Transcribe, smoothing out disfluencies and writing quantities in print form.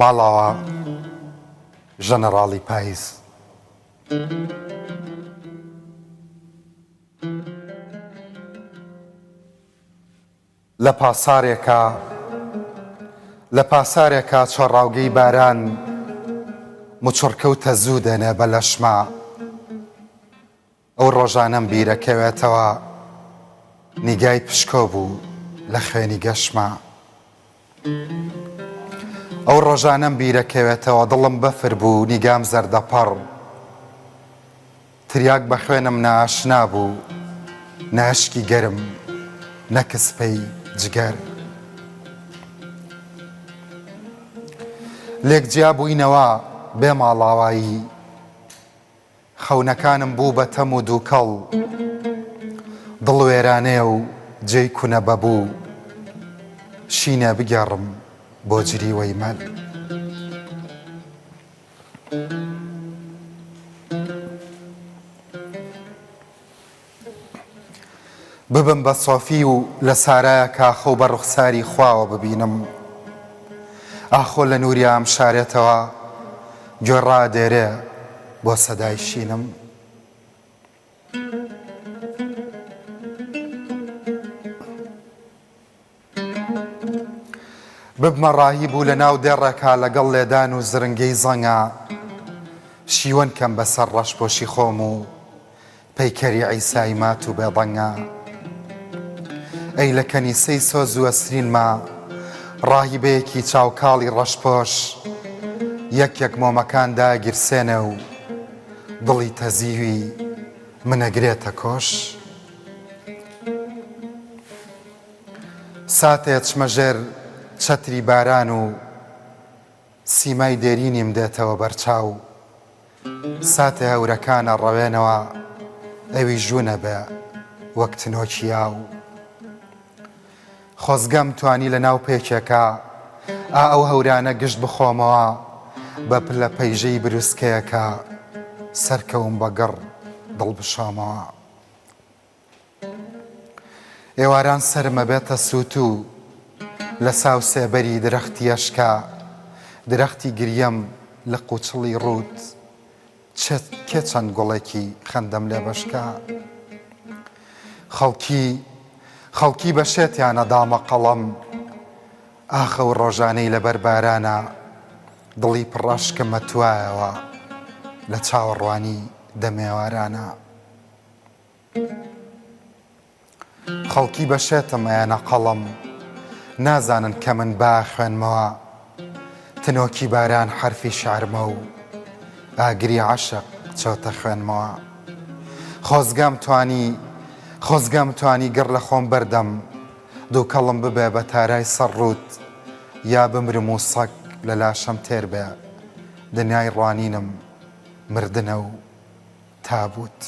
ماڵاوا ژەنەڕاڵی پایز. لە پاسارێکا لە پاسارێکا چۆڕاوگەی باران موچڕکە و تەزوو دێنێ بە لەشما. ئەو ڕۆژانەم بیرەکەوێتەوە نیگای پشکۆ بوو لە خوێنی گەشما. ئەو ڕۆژانەم بیرەکەوێتەوە دڵم بەفر بوو نیگام زەردەپەڕ. تریاک بە خوێنم نائاشنا بوو نە ئەشکی گەرم نە کسپەی جگەر. لێک جیا بووینەوە بێ ماڵاوایی. خەونەکانم بوو بە تەم و دووکەڵ. دڵ وێرانەیە و جێی کونە بەبوو. شینێ بگێڕم بۆ جریوەی مەل. ببم بە سۆفی و لە سارایەکا خەو بە ڕوخساری خواوە ببینم. ئاخۆ لە نووریا ئەمشارێتەوە گوێ ڕادێرێ بۆ سەدای شینم. ببمە ڕاهیب و لە ناو دێڕێکا لەگەڵ لێدان و زرنگەی زەنگا شیوەن کەم بەسەر ڕەشپۆشی خۆم و پەیکەری عیسای مات و بێدەنگا. ئەی لە کەنیسەی سۆز و ئەسرینما ڕاهیبەیەکی چاوکاڵی ڕەشپۆش یەک یەک مۆمەکان داگیرسێنێ و دڵی تەزیوی منەگرێتە کۆش. ساتێ چمە ژێر چەتری باران و سیمای دێرینیم دێتەوە بەرچاو. ساتێ هەورەکان ئەڕەوێنەوە ئەویش ونەبێ وەک تنۆکی ئاو. خۆزگەم توانی لە ناو پێکێکا ئا ئەو هەورانە گشت بخۆمەوە بە پلە پەیژەی بروسکەیەکا سەرکەوم بە گڕ دڵ بشۆمەوە. ئێواران سەرم ئەبێتە سووتوو لە ساو سێبەری درەختی ئەشکا درەختی گریەم لق و چڵی ڕووت چ کێ چەند گوڵێکی خەندەم لێ بەشکا خەڵکی خەڵکی بە شێتیانە دامە قەڵەم ئاخ ئەو ڕۆژانەی لەبەر بارانا دڵی پڕ ئەشکم ئەتوایەوە لە چاوەڕوانی دەمێوارانە. خەڵکی بە شێتم ئەیەنە قەڵەم نازانن کە من با خوێنمەوە تنۆکی باران حەرفی شعرمە و ئاگری عەشق چۆتە خوێنمەوە خۆزگەم توانی خۆزگەم توانی گڕ لە خۆم بەردەم دووکەڵم ببێ بە تارای سەر ڕووت یا بمرم و سەگ لە لاشەم تێر بێ دنیای ڕوانینم مردنە و تابوت.